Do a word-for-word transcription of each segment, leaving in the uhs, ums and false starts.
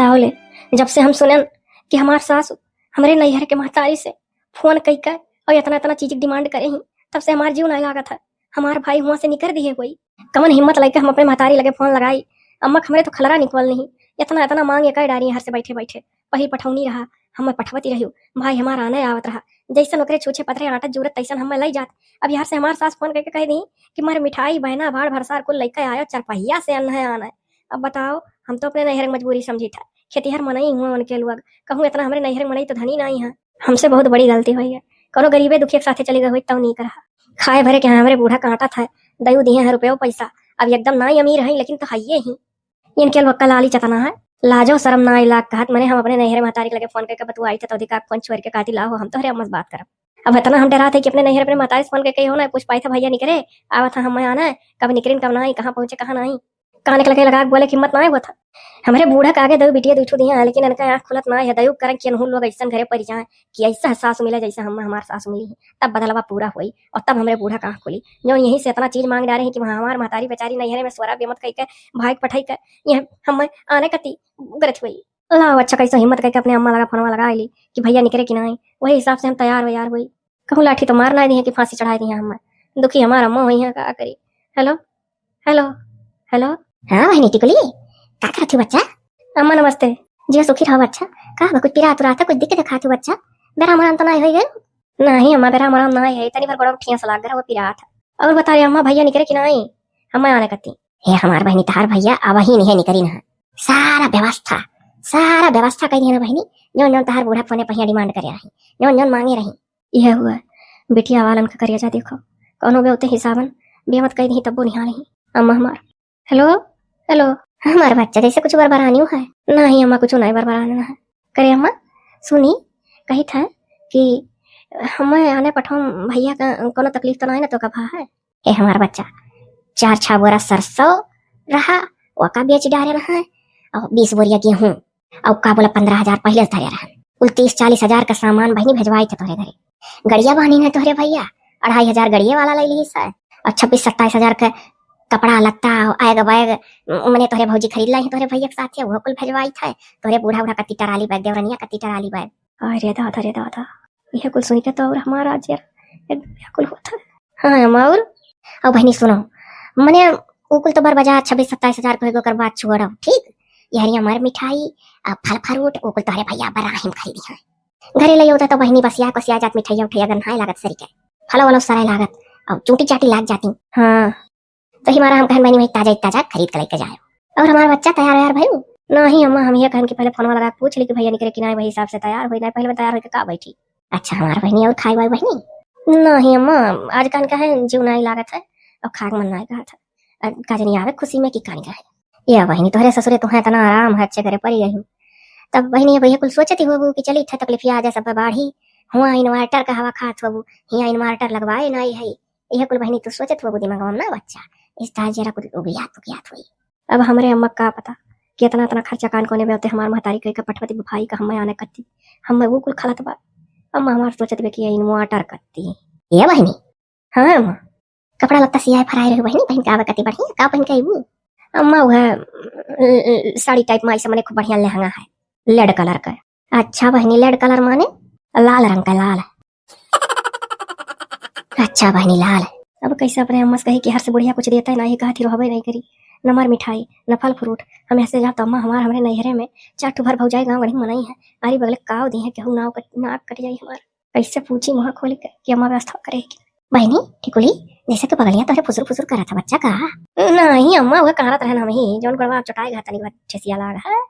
तावले, जब से हम सुनन कि हमार सास हमरे नैहर के महतारी से फोन कई के और इतना इतना चीज के डिमांड करे ही, तब से हमार जीव नहीं लागत है। हमार भाई हुआ से निकर दिए कोई। कमन हिम्मत लइके हम अपने महतारी लगे फोन लगाई? अम्मा के हमरे तो खलरा निकल नहीं। इतना इतना मांग एका डारी हर से बैठे बैठे। पहिल पठौनी रहा, हम पठवती रही, भाई हमार आने आवत रहा। जैसन ओकरे छूछे पथरे आटा जूरत तैसन हम लई जात। अब यार से हमार सास फोन करके कह दी कि मार मिठाई, बहना, भाड़ भरसार कुल लइके आयो, चरपहिया से अन्न है आना है। अब बताओ, हम तो अपने नैहर के मजबूरी समझी था। खेतिहर मनई हुआ उनके लोग, कहूँ इतना हमरे नैहर के मनई तो धनी नहीं है। हमसे बहुत बड़ी गलती हुई है। कोनो गरीबे दुखिया के साथे चली गई हुई तब नहीं करा। खाए भरे के यहाँ हमरे बूढ़ा कांटा था, दयू दिए हैं रुपयो पैसा। अब एकदम ना ही अमीर है, लेकिन तो हइये ही। इनके लोग का लाली चतना है, लाजो शर्म ना लाग कहत मने हम अपने नैहरे महतारी के लगे फोन करके बतुआई थे, तो अधिकार फोन छोड़ के कहती, "लाओ, हम तोहरे अम्मा से बात करब।" अब इतना हम डरा थे कि अपने नैहर अपने महतारी से फोन करके हो ना पूछ पाई था, "भैया निकरे, आवत है, हम आना है, कब निकरिन, कब ना आई, कहाँ पहुँचे, कहाँ ना आई।" कान के लगे लगा के बोले के हिम्मत ना हुआ था। हमरे बूढ़ा के आगे दऊ बिटिया दुठू दिया है, लेकिन इनका आँख खुलत ना है, दयू करन कि अनहू लोग ऐसन घरे पड़ जाए कि ऐसा सास मिले जैसा हम हमार सास मिली है, तब बदलवा पूरा होई और तब हमरे बूढ़ा के आँख खुली। जो यहीं से इतना चीज मांग डारे हैं कि वहाँ हमार महतारी बेचारी नैहरे में सोरा बेमत कई के भाई के पठाई के, ये हम आने कती उगरत हुई। लाओ, अच्छा, कैसे हिम्मत करके अपने अम्मा लगा फोनवा लगा ली कि भैया निकरे कि ना आई। वही हिसाब से हम तैयार वैयार हुई। कहूँ लाठी तो मार ना दी है कि फांसी चढ़ा दी है हमें। दुखी हमार अम्मा हुई है, का करी। हेलो, हेलो, हेलो। हाँ बहनी टिकुली, का करत हो बच्चा? अम्मा नमस्ते। जियो सुखी रहो बच्चा। का बा, कुछ पिरात उरात है, कुछ दिक्कत देखात हो बच्चा? बेराम आराम तो ना होई गए? नहीं अम्मा, बेराम आराम ना है, तनी भर गोड़ा ठिया से लाग गया, वो पिरात है। और बता रहे अम्मा, भैया निकरे कि ना आई? हम आने कती। हे हमार बहनी, तहार भैया अब ही नहीं निकरी ना। सारा व्यवस्था, सारा व्यवस्था कर दिया ना बहनी। जौन जौन तहार बूढ़ा फोने पहिया डिमांड करे रही, जौन जौन मांगे रही। यह हुआ बिटिया वालन का करेजा देखो, कौनो बेवते हिसाबन बेमत कह दी तब्बो निहाल ही। अम्मा हमार, हेलो, हेलो। हमार बच्चा जैसे कुछ बरबरानी है। नहीं अम्मा, कुछ नहीं बरबरानी है। करे अम्मा, सुनी, कही था कि हमें आने पठाओ भैया का कोनो तकलीफ तो नहीं ना तो का भा है? ए हमार बच्चा, चार छह बोरा सरसों रहा, ओका बेच डारे रहा, और बीस बोरिया गेहूं, और का बोला, पन्द्रह हजार पहले से धरे रहा। कुल तीस चालीस हजार का सामान बहनी भेजवाई थे तोहरे घरे। गड़िया बहनी ने तोहरे भैया अढ़ाई हजार गड़िया वाला ले ली है, और छब्बीस सत्ताईस हजार के कपड़ा लत्ता, आएग बैग, मने तोहरे भौजी खरीद लाई तोहरे भैया के साथे, वो कुल भेजवाई थे। तोहरे बूढ़ा बूढ़ा कत्ती टराली बैग, देवरनिया कत्ती टराली बैग। अरे दादा रे दादा, यह कुल सुन के तो और हमारा आज यार एकदम व्याकुल होता है। हाँ अम्मा, और? और बहनी सुनो, मने उ कुल तो बर बाजार छब्बीस सत्ताईस हजार के होई, ओकर बाद छोड़ो, ठीक? यहरी हमार मिठाई, आ, फल फ्रूट, उ कुल तोहरे भैया बराहिम खरीदी है। घरे ले होता तो बहनी बसिया कोसिया जात, मिठाइया उठाइया गन्हाए लागत सरी के, फलो वलो सराय लागत, और चूटी चाटी लाग जाती। हाँ, तो ही मारा हम कहन बहनी वही ताजा ताजा खरीद के लेके जाए। और हमारा बच्चा तैयार वैयार भइल? नहीं अम्मा, हम ये कहन कि पहले फोनवा लगा के पूछ ली कि भैया निकरे कि नहीं, वही हिसाब से तैयार हुई, नहीं पहले तैयार होके का बैठी। अच्छा हमार बहनी, और खाई वाई बहनी? नहीं अम्मा, आज कहन का है जीव नहीं लागत है और खाए के मन नहीं कहत है। अब का जनी आवे खुशी में कि कान का है। ये बहनी तोहरे ससुरे तुहे इतना आराम है, अच्छे घरे पड़ी रही। तब बहनी ये भैया कुल सोचती होबू कि चली इत्थे तकलीफिया आ जा सब बाढ़ी, हुआ इन्वर्टर का हवा खात होबू, हिया इन्वर्टर लगवाए नहीं है। यह कुल बहनी तू सोचत होबू दिमागवा में ना बच्चा, इस तार जरा कुल उगियात उगियात हुई। अब हमरे अम्मा का पता कि इतना इतना खर्चा कान कोने बेवते हमार महतारी कई का पठवती भाई का हमें आने कत्ती, हमें वो कुल खलत बा। अम्मा हमार सोचत बे कि ये इन्वर्टर कत्ती। ये बहनी? हाँ अम्मा। कपड़ा लत्ता सियाए फराए रहे बहनी, बहन का आवे कत्ती बढ़िया, का पहन के अइबू? अम्मा वह, अ, अ, साड़ी टाइप में ऐसे मने खूब बढ़िया लहंगा है, लेड कलर का। अच्छा बहनी, लेड कलर माने? लाल रंग का, लाल। अच्छा बहनी, लाल। अब कैसे अपने अम्मा से कही कि हर से बुढ़िया कुछ देता है, ना ही कहती रहबे नहीं करी, न मार मिठाई, न फल फ्रूट। हम ऐसे जाब तो अम्मा हमार हमरे नैहरे में चार ठो भर भौजाई गाँव गढ़ी मनई है, आरी बगले काव दी है, केहू नाव कट, नाक कट जाई हमार। कैसे पूछी मुँह खोली के कि अम्मा व्यवस्था करे कि बहनी टिकुली, जैसे कि बगलिया तोहरे फुसुर फुसुर करा था बच्चा का? नहीं अम्मा, वह कहारत रहन हम ही, जौन गोड़वा चोटाए गया तनी ठेसिया लाग है,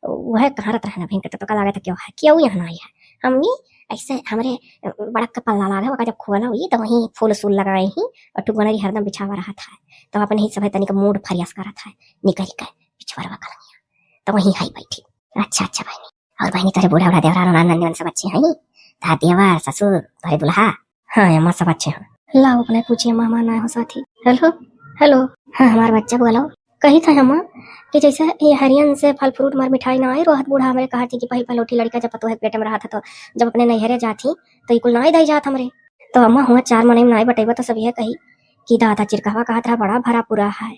वह कहारत रहन अभी के तो का लागत है क्यों है, क्यों यहाँ ना आई है। हमनी ऐसे हमरे बड़क के पल्ला लाग है, ओका जब खोला हुई तो वहीं फूल सूल लगाए ही और टुगनरी हरदम बिछावा रहा था, तो अपने ही सब तनिक मूड फरियास करा था, निकल के पिछवरवा कलंगिया, तो वहीं हाई बैठी। अच्छा अच्छा बहनी, और बहनी तोरे बूढ़ा बूढ़ा देवरा नान नंदन सब अच्छे हैं? तार देवर ससुर तोरे दुल्हा? हाँ अम्मा सब अच्छे हैं। लाओ अपने पूछिए मामा ना हो साथी। हेलो, हेलो। हाँ हमार बच्चा बोलो। कही था अम्मा कि जैसे ये हरियन से फल फ्रूट मार मिठाई ना आई, रोहत बूढ़ा हमरे कहा थी कि पहल पहल उठी लड़का जब पतोह के पेट में रहा था तो जब अपने नैहरे जाती तो ये कुल ना ही दई जात हमरे। तो अम्मा हुआ चार मनई में ना ही बटेबा तो सब यह कही कि दादा चिरकहवा कहत रहा बड़ा भरा पूरा है,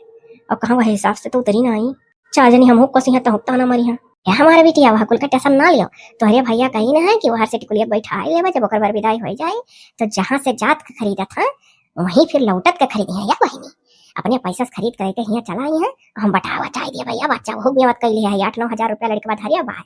और कहाँ वह हिसाब से तो उतरी ना आई। चार जनी हमहू कसी हैं तहु ताना मरी हैं। ए हमार बिटिया, वह कुल का tension ना लियो। तोहरे भइया कहिन है कि वहर से टिकुलिया बैठाइ लेबा, जब ओकर बर बिदाई होइ जाई, तो जहाँ से जात के खरीदत है, वहीं फिर लौटत के खरीदी है या बहिनी। अपने पैसा से खरीद करके हियाँ चला आई है, हम बटावा चाहि दिया भइया, बच्चा बहुत बेवत कैले है, आठ नौ हजार रुपया लड़के बा धरिया बा।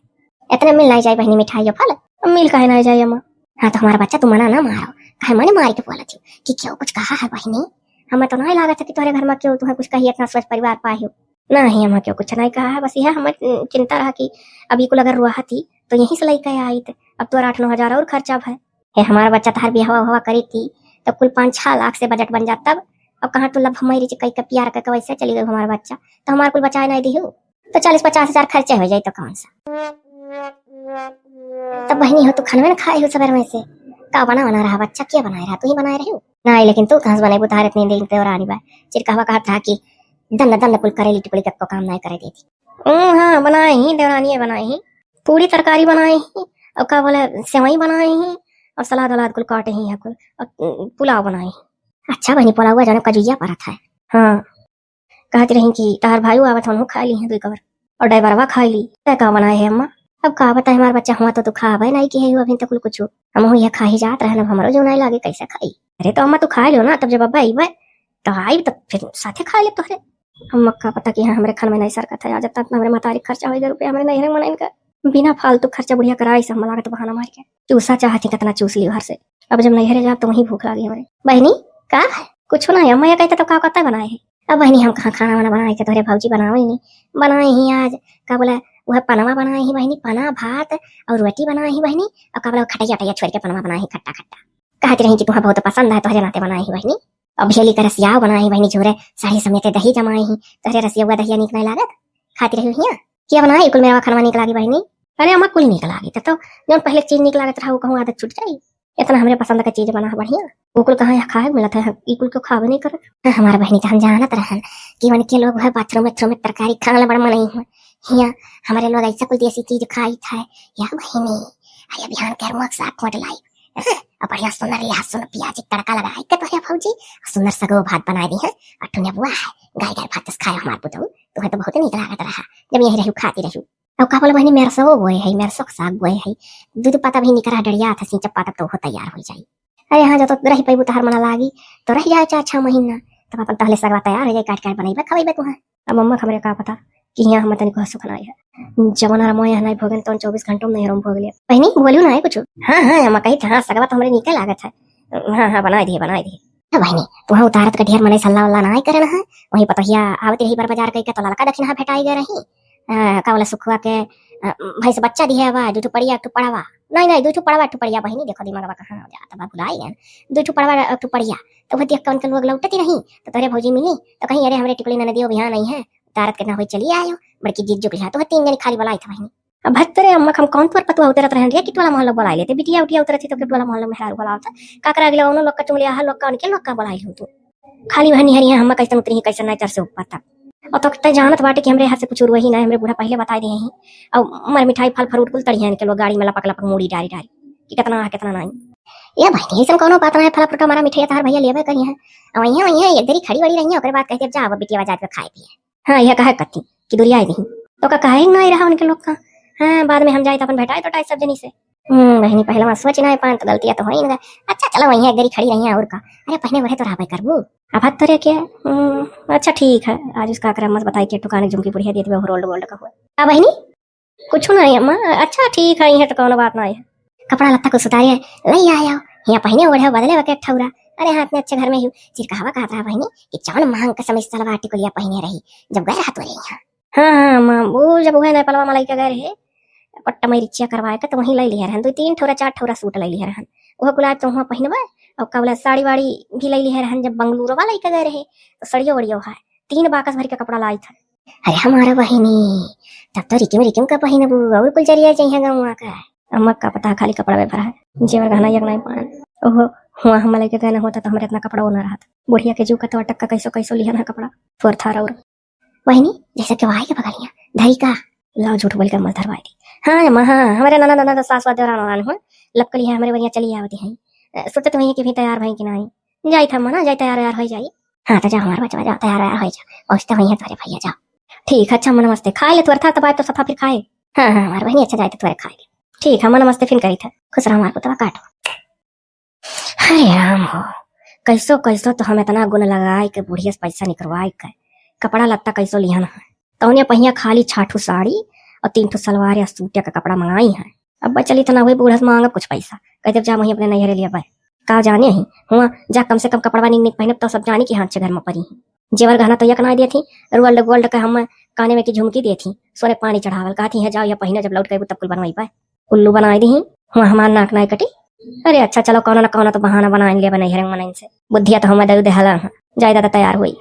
इतने मिल नाहीं जाई बहिनी मिठाई और फल? मिल काहे नाहीं जाई अम्मा? हाँ, तो हमार बच्चा तू मना ना मारो, काहे मने मार के बोलत हो कि केहू कुछ कहा है बहिनी? हमें तो नाहीं लागत है कि तोहरे घर में केहू तुहे कुछ कही, इतना स्वस्थ परिवार पाए हो। नाहीं, हमें केहू कुछ नाहीं कहा है, बस यह हमें चिंता रहा कि अब ई कुल अगर रोहत ही तो यहीं से लइके आई, तो अब तोर आठ नौ हजार और खर्चा भय। हे हमार बच्चा, तहार बियाहवा उहवा करी थी तो कुल पाँच छह लाख से बजट बन जात तब। अब कहाँ तू लभ मैरिज कई के प्यार के वैसे चली गई हमार बच्चा, तो हमार कुल बचाए नाहीं दिहू। तो चालीस पचास हजार खर्चे हो जाई तो कौन सा। तब बहिनी हो, तू खानवे ना खाए हो सवेर में से, का बना बना रहा बच्चा, क्या बनाए रहा, तू ही बनाए रही हो? नाहीं, लेकिन तू कहाँ से बनाई, बुधार इतनी दिन देवरानी बा, चिरकहवा कहत रहा कि दन्न दन्न कुल करेली टुकड़ी के को काम नाहीं करे देती। हम्म, हाँ, बनाए ही, देवरानी बनाए ही, पूरी तरकारी बनाए ही, और का बोले, सेवई बनाए ही, और सलाद वलाद कुल काटे ही है कुल, और पुलाव बनाए ही। अच्छा बहिनी, पुलाव जाने कजुइया परत है। हाँ, कहत रही कि तहार भाई आवत, हमहू खा ली हैं दुई कवर, और ड्राइवरवा खा ली। तै का बनाए है अम्मा? अब का बताए, हमार बच्चा हुआ तो तू खाबे नाहीं कि है अभी तक कुल कुछ। हमहू यह खा ही जात रहन, अब हमरो जो नाहीं लागे कैसे खाई? अरे तो अम्मा तू खा लियो ना, तब जब अब्बा अइबे तो आई, तब फिर साथे खा ले तोहरे। अम्मा का पता कि हाँ हमरे खान में नाहीं सरकत है, आज तक हमरे महतारी खर्चा होई गए रुपया हमरे नैहरे में इनका। बिना फालतू खर्चा बुढ़िया कराई से हम लागत बहाना मार के। चूसा चाहत ही कितना चूस ली हर से। अब जब नैहरे जाब तो वहीं भूख लागी हमरे। बहिनी, का है? कुछ ना, अम्मा ये कहते तो का कहता बनाए है। अब बहिनी हम कहाँ खाना वाना बनाए के, तोहरे भौजी बनावे ही नहीं। बनाए ही आज, का बोला, वह पनवा बनाए ही बहिनी, पना भात और रोटी बनाए ही बहिनी, और का बोला खटैया टैया छोड़ के पनवा बनाए ही खट्टा खट्टा। कहती रही कि तुहा बहुत पसंद है, तोहरे नाते बनाए ही बहिनी। अब भेली का रसियाव बनाए ही बहिनी, झूरे साढ़ी समेते दही जमाए ही, तोहरे रसिया दहिया नीक नहीं लागत। खाती रही हिया, क्या बनाए कुल मेरा खानवा नीक लागी बहिनी? अरे अम्मा कुल नीक लागी, तो, तो जौन पहले चीज नीक लागत रहा वो कहूँ आदत छूट जाई। इतना हमरे पसंद का चीज बना है बढ़िया, वो कुल कहाँ यहाँ खाए मिलत है, ई कुल क्यों खावे नहीं करत। हाँ, हमार बहिनी तो हम जानत रहन कि मन के लोग है बाथरूम में, में तरकारी खाने बड़ मन ही है। हिया हमारे लोग ऐसा कुल देसी चीज खाई था या बहिनी। अरे बिहान के रुआ साग खोट लाई। हाँ, और बढ़िया सुंदर लहसुन प्याज के तड़का लगाए के तोहरे भौजी, और सुंदर सगो भात बनाए दी है, और ठुने बुआ है, गाय गाय भात खाए हमार पुतऊ, तुम्हें तो बहुत नीक लागत रहा, जब यही रहू खाती रहू। अब का बोले बहिनी, मेरसो बोए है, मेरसो के साग बोए है, दूध पाता भी निकरा डरिया था, सींचा पाता तो हो तैयार हो जाई। अरे हाँ, जब तो रह पैबू तहार मना लागी, तो रह जाए चार छह महीना, तब अपन तहले सगवा तैयार हो जाए, काट काट बनैबे खवैबे तुहाँ। अब अम्मा खबरे का पता कि यहाँ हम तनिको सुख ना है। जवन हर मोए हनाई भोगन तौन चौबीस घंटों में नहीं भोग लिया। बहिनी बोलियो ना है कुछ। हाँ हाँ, अम्मा कही हाँ सगवा तो हमरे नीके लागत है। हाँ हाँ, बनाए दिए, बनाए दिए। ए बहिनी, तुहाँ उतारत के ढेर मनई सल्ला उल्ला नाहीं करे न है। वहीं पतोहिया आवत रही बर बाजार कइके तो ललका दखिनहा भेटाई गए रही। अ, का बोला सुखुआ के, अ, भैंस बच्चा दिहे बा, दू ठो पड़िया, एक ठो पड़वा। नहीं, नहीं, दू ठो पड़वा, एक ठो पड़िया बहिनी, देखो दिमागवा कहाँ हो जात बा, भुलाई गए। दू ठो पड़वा, एक ठो पड़िया। तो वो देख के उनके लोग लौटती रही, तो तोहरे भौजी मिली, तो कहीं अरे हमरे टिकुली ननदियो बिहान आई है, उतारत के ना होई चली आयो, बड़की जीत जुग लिहा, तो तीन जनी खाली बोलाई था बहिनी। अब भत्तरे अम्मा, हम कौन तोर पतुआ उतरत रहन रे, किट वाला मोहल्ला बोलाए लेते, बिटिया उटिया उतरत ही तो किट वाला मोहल्ला में हेरारू बोलावत। काकरा अगले उन्हों लोग का चुंगलिया है, लोग का उनके लोग का बोलाई लूँ तू। खाली वह निहरिया हम कैसन उतरी ही, कैसन नहीं चर से ऊपर तक। और तो तय जानत बाटे कि हमरे हाथ से कुछ उरुआ ही ना, हमरे बूढ़ा पहले बताए दिए ही। और मर मिठाई फल फ्रूट कुल तड़िया इनके लोग गाड़ी में लपक लपक मूड़ी डारी डारी कि कितना है कितना नहीं। ये बहिनी, ऐसन कौनो बात ना है, फल फ्रूट हमारा मिठाई तहार भैया लेबे करी है। और वहीं वहीं एक देरी खड़ी बड़ी रही है, ओकरे बाद कहते जा अब बिटिया जात के खाए पिए। हाँ, यह कहे कत्ती कि दुरियाए नहीं। तो का कहे ना रहा उनके लोग का। हाँ, बाद में हम जाए तो अपन भेटाए तो टाए सब जनी से। हम्म, बहिनी, पहले वहाँ सोच ना पान तो गलतियाँ तो हो ही ना। अच्छा, चलो वहीं एक देरी खड़ी रही है और का। अरे, पहले बढ़े तो रहबे करबू। अब हाथ तोरे के, हम्म, अच्छा ठीक है, आज उसका आकर मत बताए कि ठुकाने झुमकी बुढ़िया दे देबे, रोल्ड वोल्ड का हुआ। का बहिनी? कुछ नहीं अम्मा, अच्छा ठीक है, यह तो कौनो बात नहीं है। कपड़ा लत्ता कुछ उतारे, ले आयो, यहाँ पहने ओढ़े बदले बके ठौरा। अरे हाँ, इतने अच्छे घर में ही हूँ। चिरकहवा कहत रहा बहिनी कि जौन मांग के समय सलवार टिकुलिया पहने रही, जब गए रहा तोरे यहाँ। हाँ, हाँ, अम्मा, वो जब उहे नेपालवा में लइके गए रहे, पट्टा में रिचिया करवाए के, तो वहीं ले लिहे रहन, दो तीन ठौरा, चार ठौरा सूट ले लिहे रहन। वो कुल आज तो वहाँ पहिनबे, और का बोला, साड़ी वाड़ी भी ले लिहे रहन, जब बंगलुरुवा लइके गए रहे, तो सड़ियो वड़ियो है, तीन बाकस भर के कपड़ा लाई था। अरे हमारा बहिनी, तब तो रिकिम रिकिम का पहिनबू, और कुल जरिया जइहे गौवा का। अम्मा का पता, खाली कपड़ा में भरा है, जेवर गहना एक नहीं पान। ओहो, हुआ हम लइके गए ना होता तो हमरे इतना कपड़ा ना रहत। बुढ़िया के जू का तो अटक का कैसो कैसो लिहन है कपड़ा, थोर थार और। बहिनी, जैसे के वाई के बगलिया, धरी का? लाओ झूठ बोल के मत धरवाई दी। हाँ, अम्मा, हाँ, हमरे ननद, ननद, सास, वास, देवरान, वरान हुआ, लपकली है, हमरे बढ़िया चली आवती है। अ, सोचत हुई कि भी तैयार भई कि नहीं। जाई था मना, जाई तैयार, तैयार हो जाई। हाँ, तो जाओ हमारे बचवा, जाओ, तैयार, तैयार हो जाओ, पहुँचते हुई है तुम्हारे भैया, जाओ। ठीक है, अच्छा, अम्मा, नमस्ते। खाए ले तू अर्था, तब आज तो सफा फिर खाए। हाँ हाँ, हमार बहिनी, अच्छा जाए तो तोरे खाए के। ठीक है, हम नमस्ते फिर करी था। खुश रहो हमार पुतवा, काटो। अरे राम हो, कैसो कैसो तो हम इतना गुण लगाए के बुढ़िया से पैसा निकरवाए के कपड़ा लत्ता कैसो लिहन है। तौने पहिया खाली छह ठो साड़ी और तीन ठो सलवार या सूट का कपड़ा मंगाई है। अब बचल इतना हुई, बूढ़ा से मांगब कुछ पैसा, कह देब जा वहीं अपने नैहरे लिया बे। का जाने ही हुआ, जा कम से कम कपड़वा निक निक पहनब, तो सब जानी कि हाँ, अच्छे घर में परी ही। जेवर गहना तो यक ना देती, रोल्ड गोल्ड का हम काने में की झुमकी देती, सोने पानी चढ़ावल कहती है, जाओ या पहिनो, जब लौट के अइबू तब कुल बनवाई पाए। उल्लू बनाई दी हुआ, हमार नाक नाई कटी। अरे अच्छा, चलो, कौनो ना कौनो तो बहाना बनाए लेबे नैहरे मनइन से। बुद्धिया तो हमें दे देहला है, जाए दादा तैयार हुई।